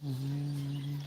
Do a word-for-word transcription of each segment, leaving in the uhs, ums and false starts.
Hmm.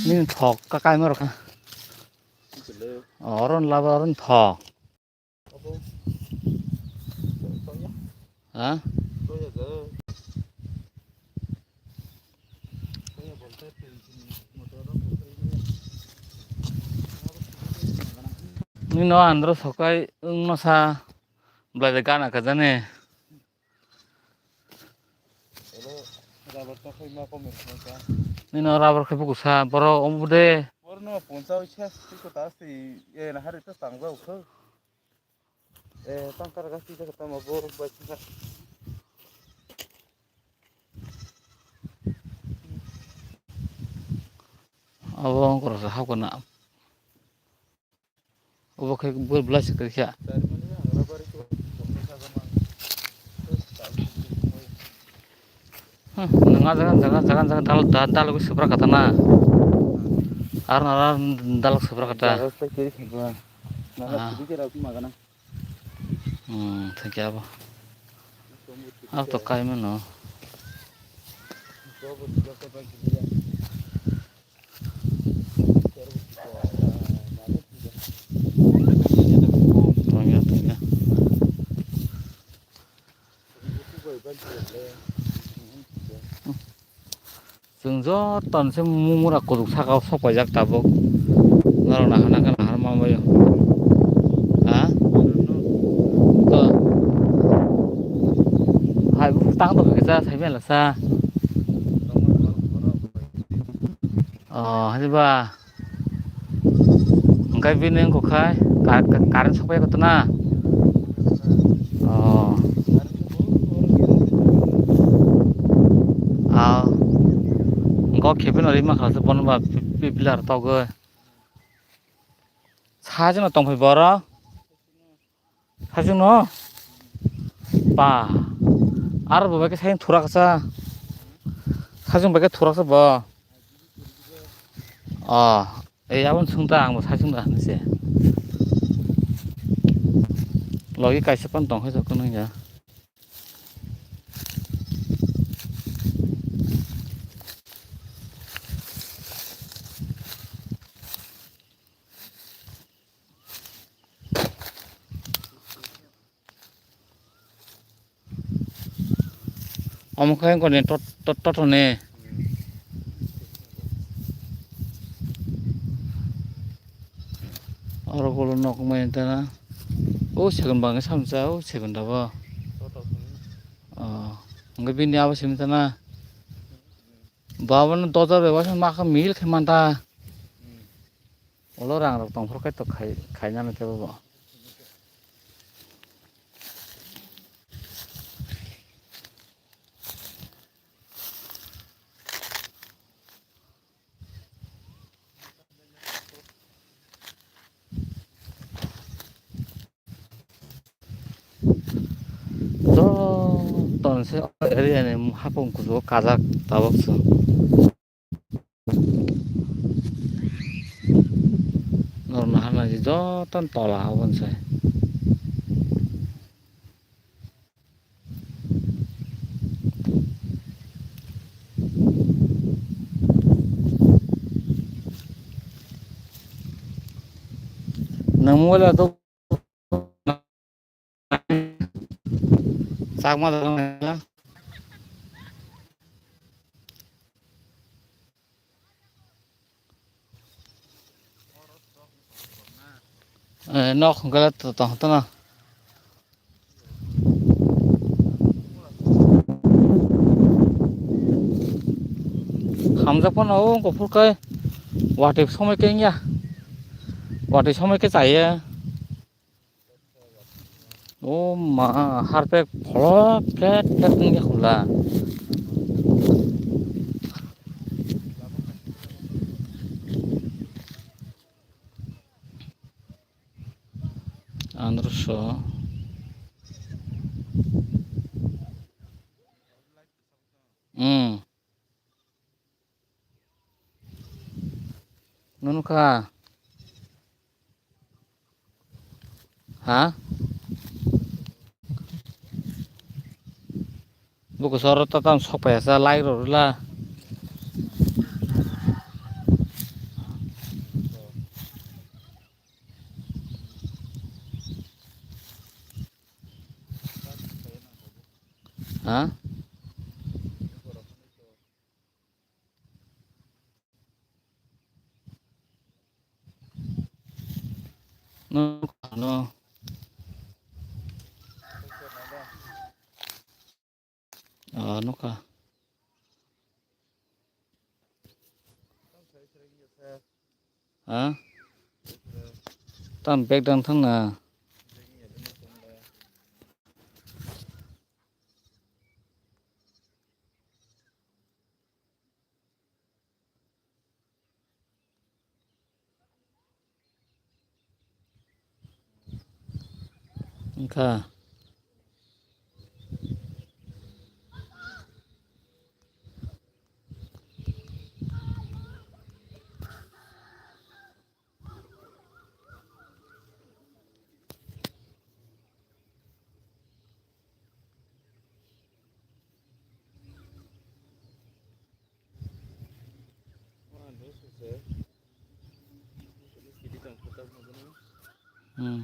Nini thok ka kaima rok kha. Oro ni laba oro ni thok. Ha? Nini no andro sokai wngno sa. Belai de gana kajani. Nini no rubber khe bukusa borok omo de. Borno poncha oisa tiko ta si e na hari ta tangja ukho. E tangkar ga si ta tamo borok bai ta. Abo wngkor sa hakuna. Obo khe bo belai se kwrwi kha. Hmm, nang a jaga, jaga, jaga, jaga dal, dal, dalgwi swprak kha ta na. Ar nara dal swprak kha ta. Jaga se kwrwi kha ba. Nara Ah. Kwrwi khe rw magana. Hmm, thang khe abo. Auto kai mano. Tongya, tongya. Chwng joto se mumura kuchuk saka o sok paijak tabuk. Norok nahar nangkhe nahar manbaio. Ha? To. Hai, tang tong khe cha, sai mela cha. Oh, hai ba. Hwnkhe bini wngkha khai ka-, ka-, current sokpai koto na? Oh. Ah. Hwnkhe khepeno rima kha se bono ba pi-, pi-, pillar togwi. Sajwkno tongphai boro. Sajwkno? Ba. Aro bo bai khe sajwk thuraksa. Sajwk bai khe thuraksa bo. Oh. Ei, aboni swngta ang bo sajwkno hinwi se. Logi kaisa phano tongkhe jotono ya. Omo khe wngkha ni tot-, tot-, totoni. Oro ulo nok wngmani tana. O segon bangwi samsa, o segon dabo. Oh, hwnkhe bini abo simi tana. Babo no dojar bai waisa ma khe mil khe manta. Ulo rang rok tongphuru khe to khai, khainani tei bo. Joto se area ni hapung kuchugo kajak tabuk se. Norok naharnai joto tola obo se. Nwng mobile o chakma. Eh, nok hwnkhe to tong tongno. Hamjak phano o kuphur khe watwi somoi khe wngya. Watwi somoi khe chaya. O ma, harpek pholok plet plet wngya khula. Androso. Hmm. Nunu kha. Ha? Buku soro ta tam sok paya sa lai ro la. Ha? Nukha no. Ah, nukha. Ha? Tam bag dang thang na. Wngkha. Hmm.